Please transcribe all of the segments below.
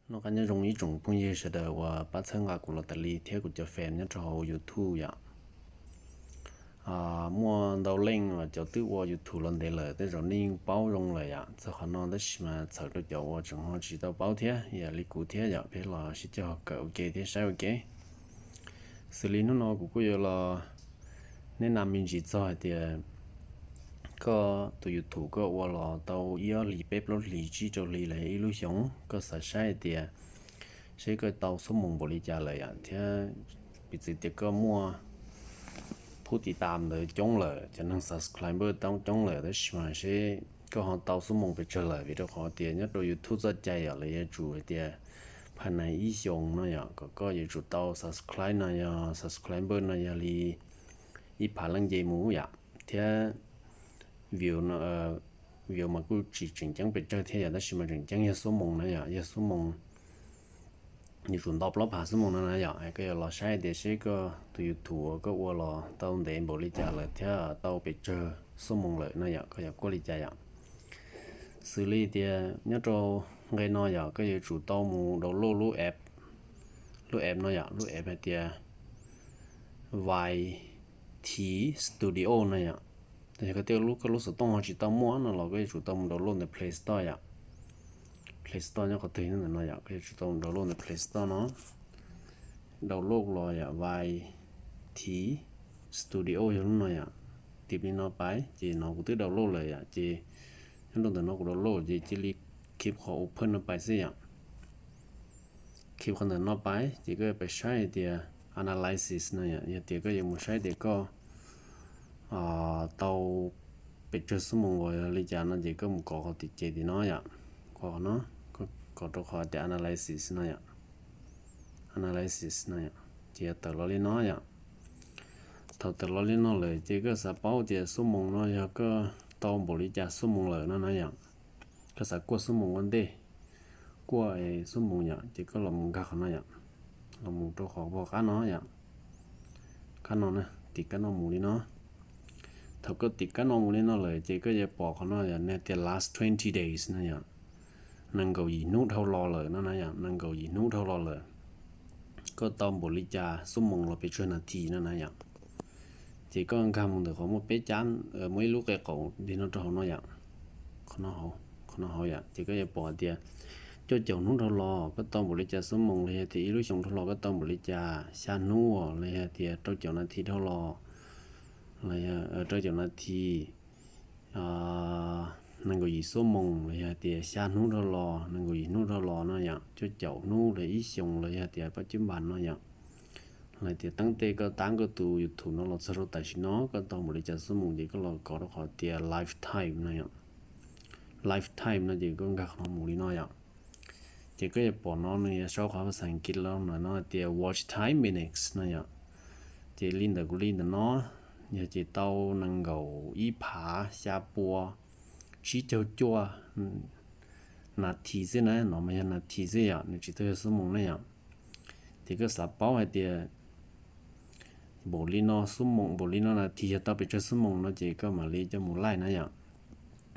Noj qab nyob zoo ib tsoom phooj ywg sawv daws uas pab txhawb nqa kuv los tas li thiab kuv cov fans nyob rau hauv YouTube yom. Muaj ntau leej uas cov twb ua YouTube los ntev lawm tej zaum nej yeej paub zoo lawm yom, txog qhov no tab sis mas txhawm rau cov uas tseem ho tsis tau paub thiab yam li kuv thiab yom, peb los sib cog kawm ua ke thiab saib ua ke. Xws li hnub no kuv kuj yuav los neb nam me ntsis txog hais tias koj tus YouTube koj ua los tau ib ob hlis peb plaub hlis tsib rau hlis los ib lub xyoo, koj xav saib hais tias seb koj tau xuab moos npaum li cas lawm yom, thiab piv txwv tias koj muaj phub tiv tam ntawd coob lawm, cov neeg subscriber tau coob lawm tab sis mas seb koj ho tau xuab moos pes tsawg lawm, vim rau qhov tias nyob rau YouTube txoj cai yom, lawv yuav tsum hais tias phaj nais ib xyoos no yom, kom koj yuav tsum tau subscribe no yog subscriber no yog li ib phav leej nce mus yom, thiab view no view mas kuj tsis tseem ceeb pes tsawg thiab yom, tab sis mas tseem ceeb yog xuab moos na yom, yog xuab moos yuav tsum ntau plaub phav xuab moos no na yom, koj yuav los saib tias seb koj tus YouTube uas koj ua los tau ntev npaum li cas lawm thiab tau pes tsawg xuab moos lawm no yom, koj yuav kuaj li cas yom. Xws li tias nyob rau nqe no yom, koj yuav tsum tau mus download lub app, lub app no yom, lub app hais tias Y T Studio no yom. Yog koj tej lub, koj lub xov tooj ho tsis tau muaj no los koj yuav tsum tau mus download ntawm Play Store yom. Play Store nyob qhov twg ntawm no yom, koj yuav tsum tau mus download ntawm Play Store no. Download los yom, Y T Studio yog lub no yom. Tim li no pais ces no kuv twb download lawm yom, ces nyob rau ntawm no kuv download ces cia li khib qhov open no pais xwb yom. Khib qhov ntawm no pais ces koj pais saib hais tias analysis no yom, yog tias koj yuav mus saib tias koj tau pes tsawg xuab moos uas li cas no ces koj mus kov qhov tim ces tim no yom, kov qhov no, kov rau qhov tias analysis no yom, analysis no yom, ces yog tawm los li no yom. Thaum tawm los li no lawm ces koj xav paub tias xuab moos no yog koj tau npaum li cas xuab moos lawm no na yom. Koj xav kuaj xuab moos ua ntej, kuaj xuab moos yom, ces koj los mus nkag qhov no yom, los mus rau qhov pog qab no yom, qab no na, tim kab no mus li no. Thaum koj tim kab no mus li no lawm ces koj yuav pom qhov no yom, nws tias last twenty days no yom, nees nkaum yim hnub dhau los lawm no na yom, nees nkaum yim hnub dhau los lawm, koj tau npaum li cas xuab moos los pes tsawg nas this no na yom. Ces koj nkag mus ntawm qhov muaj peb cab, muaj ib lub qe qaum li no rau hauv no yom, qhov no hauv yom, ces koj yuav pom tias cuaj caum hnub dhau los koj tau npaum li cas xuab moos, los yog tias ib lub xyoo dhau los koj tau npaum li cas, xya hnub los yog tias rau caum nas this dhau los, los yog rau caum nas this nees nkaum yim xuab moos, los yog tias xya hnub dhau los, nees nkaum yim hnub dhau los no yom, cuaj caum hnub los ib xyoos los yog tias pab cwb npas no yom. Los tias teeb tej koj tab koj tus YouTube no los txog rau tam sim no koj tau npaum li cas xuab moos ces koj los kov rau qhov tias lifetime no yom. Lifetime no ces koj nkag qhov no mus li no yom. Ces koj yuav pom no nws yuav sau qhov phas xas Askiv los no tias watch time minutes no yom. Ces li ntawm kuv li ntawm no, yog ces tau nees nkaum ib phav xya pua tsib caug cuaj nas this xwb na, no mas yog nas this xwb yom, nws tsis tau yog xuab moos na yom. Ces koj xav paub hais tias npaum li no xuab moos, npaum li no nas this yog tau pes tsawg xuab moos no ces koj mam li coj mus laij na yom.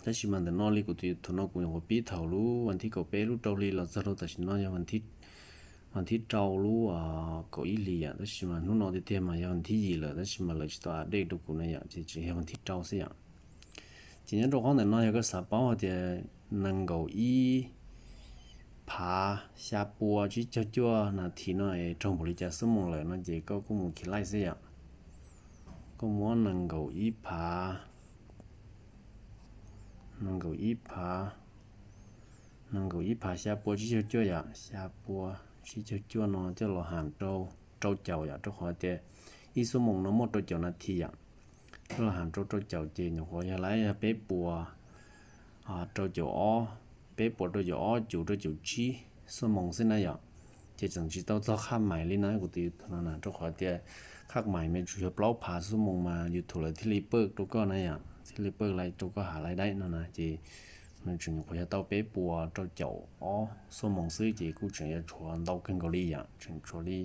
Tab sis mas ntawm no li kuv tus YouTube no kuv nyuam qhuav pib thaum lub vas thib kaum peb lub rau hli los txog rau tam sim no yog vas thib rau lub kaum ib hlis yom, tab sis mas hnub no tiag tiag mas yog vas thib yim lawm, tab sis mas lawv tsis tau update rau kuv na yom, ces tseem yog vas thib rau xwb yom. Ces nyob rau qhov ntawm no yog koj xav paub hais tias nees nkaum ib phav xya pua tsib caug cuaj nas this no es raug npaum li cas xuab moos lawm no ces koj kuj mus khiv laij xwb yom. Koj muab nees nkaum ib phav, nees nkaum ib phav, nees nkaum ib phav xya pua tsib caug cuaj yom, xya pua tsib caug cuaj no coj los ham rau rau caum yom, rau qhov tias ib xuab moos no muaj rau caum nas this yom. Coj los ham rau rau caum ces nyuam qhuav yog lawm yog peb puas rau caum ob, peb puas rau caum ob cum rau caum tsib xuab moos xwb na yom. Ces tseem tsis tau txog khaj mais li na kuv tus YouTube no na, rau qhov tias khaj mais mas tsuas yog plaub phav xuab moos mas YouTube lawv thiaj li pawj rau koj na yom, thiaj li pawj laij rau koj ham laij daib no na. Ces nws tseem nyuam qhuav yog tau peb puas rau caum ob xuab moos xwb ces kuj tseem yuav tshuav ntau kawg nkaus li yom, tseem tshuav li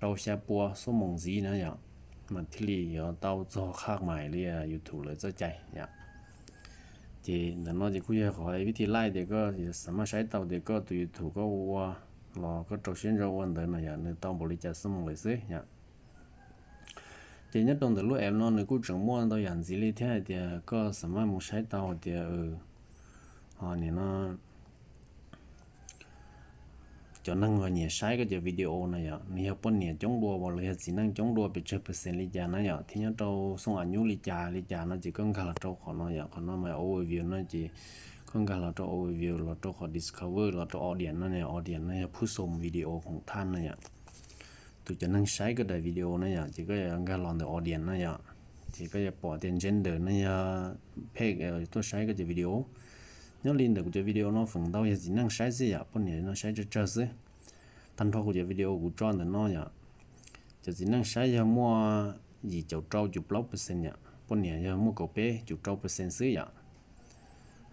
rau xya pua xuab moos ntxiv na yom, mas thiaj li yuav tau txog khaj mais li YouTube lawv txoj cai yom. Ces ntawm no ces kuj yog qhov vib thi laij tias koj xav maj saib tau tias koj tus YouTube koj ua los koj rau siab ntso ua ntawd no yom, nws tau npaum li cas xuab moos lawm xwb yom. Ces nyob rau ntawm lub app no nws kuj tseem muaj ntau yam ntxiv li thiab hais tias koj xav maj mus saib tau hais tias, nim no cov neeg uas nyiam saib koj cov video no yom, nws yog poj niam coob dua los yog txiv neej coob dua pes tsawg percent li cas na yom, thiab nyob rau xoo av nyub li cas li cas no ces koj nkag los rau qhov no yom, qhov no mas overview no ces koj nkag los rau overview, los rau qhov discover, los rau audience no, audience no yog phub xoo video khoom thaj no yom. Tus cov neeg saib koj daim video na yom, ces koj yuav nkag los ntawm audience no yom, ces koj yuav pom tias gender no yog phej tuaj saib koj cov video. Nyob li ntawm kuv cov video no feem ntau yog txiv neej saib xwb yom, poj niam no saib tsawg tsawg xwb. Tag nrho kuv cov video kuv tso ntawm no yom, cov txiv neej saib yog muaj yim caum rau cum plaub percent yom, poj niam yog muaj kaum peb cum rau percent xwb yom.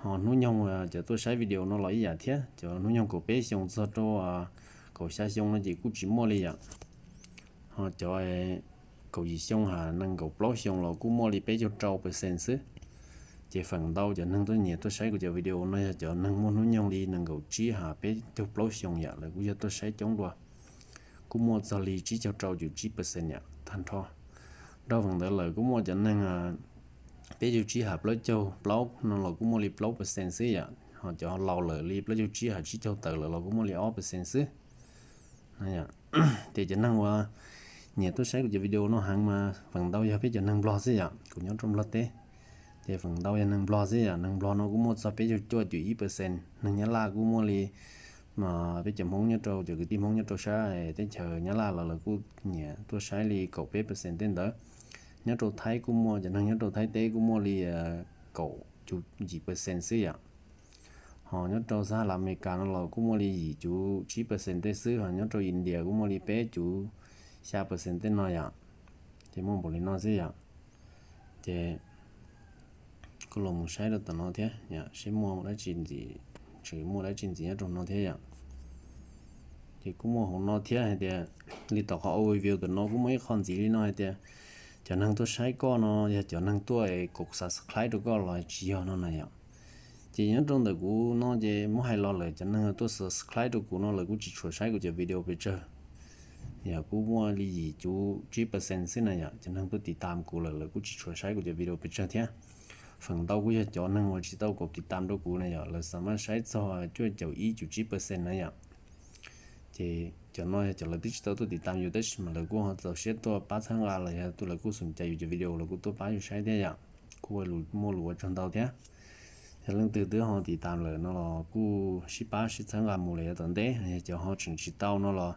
Ho hnub nyoog cov tuaj saib video no los ib yam thiab, cov hnub nyoog kaum peb xyoo txog rau kaum xya xyoo no ces kuj tsis muaj li yom. Ho cov kaum yim xyoo ha nees nkaum plaub xyoo los kuj muaj li peb caug rau percent xwb. Ces feem ntau cov neeg tuaj nyiam tuaj saib kuv cov video no yog cov neeg muaj hnub nyoog li nees nkaum tsib ha peb caug plaub xyoo yom, lawv kuj yog tuaj saib coob dua, kuj muaj txog li tsib caug rau cum tsib percent yom. Tag nrho nrog feem ntawd lawm kuj muaj cov neeg peb caug tsib ha plaub caug plaub no los kuj muaj li plaub percent xwb yom. Ho cov laus lawm li plaub caug tsib ha tsib caug tawm lawm los kuj muaj li ob percent xwb. Ces cov neeg uas nyiam tuaj saib kuv cov video no heev mas feem ntau yog peb cov neeg Nplog xwb yom, kuv nyob rau Nplog teb. Ces feem ntau yog neeg Nplog xwb yom, neeg Nplog no kuj muaj txog peb caug cuaj cum ib percent, neeg Nyab Laj kuj muaj li, peb cov Hmoob nyob rau, cov kwv tij Hmoob nyob rau sab teb chaws Nyab Laj los lawv kuj nyiam tuaj saib li kaum peb percent tej ntawd. Nyob rau Thaib kuj muaj, cov neeg nyob rau Thaib teb kuj muaj li kaum cuv yim percent xwb yom. Ho nyob rau sab Las Amelikas no los kuj muaj li yim cuv tsib percent tej xwb, ho nyob rau India kuj muaj li peb cuv xya percent tej no yom. Ces muaj npaum li no xwb yom. Ces kuj los mus saib rau tom no thiab, seb muaj dab tsi ntxiv, tseem muaj dab tsi ntxiv nyob rau no thiab yom. Ces kuj muaj hauv no thiab hais tias, li tom qhov overview tom no kuj muaj ib qho ntxiv li no hais tias, cov neeg tuaj saib koj no yog cov neeg tuaj kom subscribe rau koj los tsis yog no na yom. Ces nyob rau ntawm kuv no ces muab hais los lawm cov neeg tuaj subscribe rau kuv no lawv kuj tsis tshua saib kuv cov video pes tsawg. Yog kuj muaj li yim cuv tsib percent xwb na yom, cov neeg tuaj tiv tam kuv lawm lawv kuj tsis tshua saib kuv cov video pes tsawg thiab. Feem ntau kuj yog cov neeg uas tsis tau kom tiv tam rau kuv na yom, lawv xav mas saib txog cuaj caum ib cuv tsib percent na yom. Ces cov no yog cov lawv twb tsis tau tuaj tiv tam yus tab sis mas lawv kuj ho txaus siab tuaj pab txhawb nqa los yog lawv kuj xum cai yus cov video lawv kuj tuaj pab yus saib thiab yom. Kuj ua lus muaj lus ua tsaug ntau thiab. Yog leej twg twb ho tiv tam lawm no los kuj sib pab sib txhawb nqa mus lawm yav tom ntej, yog cov ho tseem tsis tau no los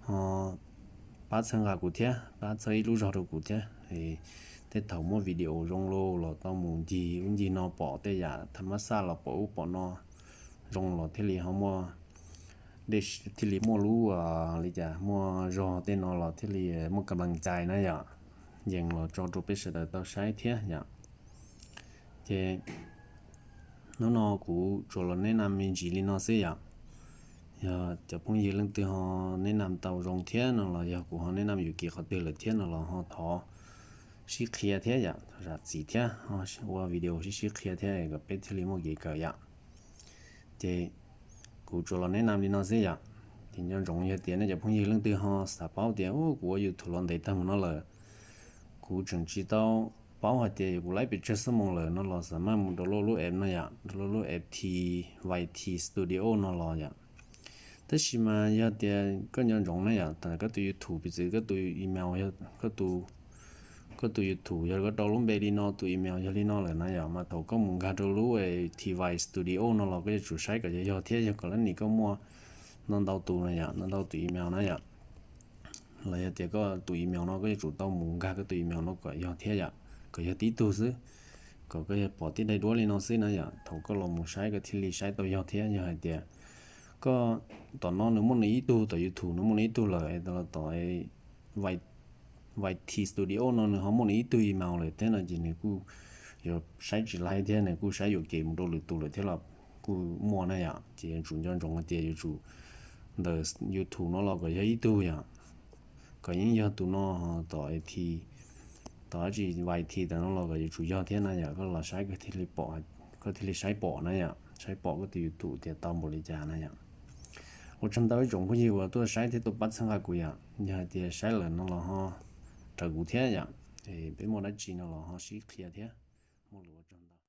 ho pab txhawb nqa kuv thiab, pab txhawb ib lub zog rau kuv thiab. Tej thaum muaj video zoo lauj los tau mus ncig ub ncig no pom tej yam tham mas xaj los pom ub pom no zoo los thiaj li ho muaj, thiaj li muaj lub, li cas, muaj zog tej no los thiaj li muaj ka nplas cai na yom, yees los tso rau peb sawv daws tau saib thiab yom. Ces hnub no kuv tsuas los neb nam me ntsis li no xwb yom. Yog cov phooj ywg leej twg ho neb nam tau zoo thiab no los yog kuv ho neb nam yuam kev qhov twg lawm thiab no los ho thov sib qhia thiab yom, zam txim thiab, ua video sib sib qhia thiab kom peb thiaj li muaj kev kawm yom. Ces kuv tsuas los neb nam li no xwb yom. Ces nco ntsoov yog tias nej cov phooj ywg leej twg ho xav paub tias kuv ua YouTube los ntev tag mus no lawm, kuv tseem tsis tau paub hais tias kuv laib pes tsawg xuab moos lawm no los xav mas mus download lub app no yom, download lub app T Y T Studio no los yom. Tab sis mas yog tias koj nco ntsoov na yom, koj tus YouTube piv txwv koj tus email, koj tus YouTube yog koj rau lub npe li no, tus email yog li no lawm na yom, mas thaum koj mus nkag rau lub T Y T Studio no los koj yuav tsum saib kom yog yog thiab, yog kom lab nim koj muaj ntau ntau tus na yom, ntau ntau tus email na yom. Los yog tias koj tus email no koj yuav tsum tau mus nkag koj tus email no kom yog thiab yom, kom yog tib tug xwb, kom koj yog pom tib daim duab li no xwb na yom, thaum koj los mus saib koj thiaj li saib tau yog thiab. Yog hais tias koj, tom no nws muaj nws ib tug, tom YouTube nws muaj nws ib tug lawm, los tom Y T Studio no nws ho muaj nws ib tug email lawm thiab no ces nws kuj yuav saib tsis laib thiab, nws kuj saib yuam kev mus rau lwm tus lawm thiab los kuj muaj na yom. Ces yuav tsum nco ntsoov hais tias yuav tsum ntawm YouTube no los kom yog ib tug yom, kom yeej yog tus no, tom Y T, tom dab tsi Y T tam no los kom yuav tsum yog thiab na yom, koj los saib koj thiaj li pom koj thiaj li saib pom na yom, saib pom koj tus YouTube tias tau npaum li cas na yom. Ua tsaug ntau ib tsoom phooj ywg uas tuaj saib thiab tuaj pab txhawb nqa kuv yom, yog hais tias saib lawm no los ho raws kuv thiab yom, peb muaj dab tsi no los ho sib qhia thiab. Muaj lus ua tsaug ntau.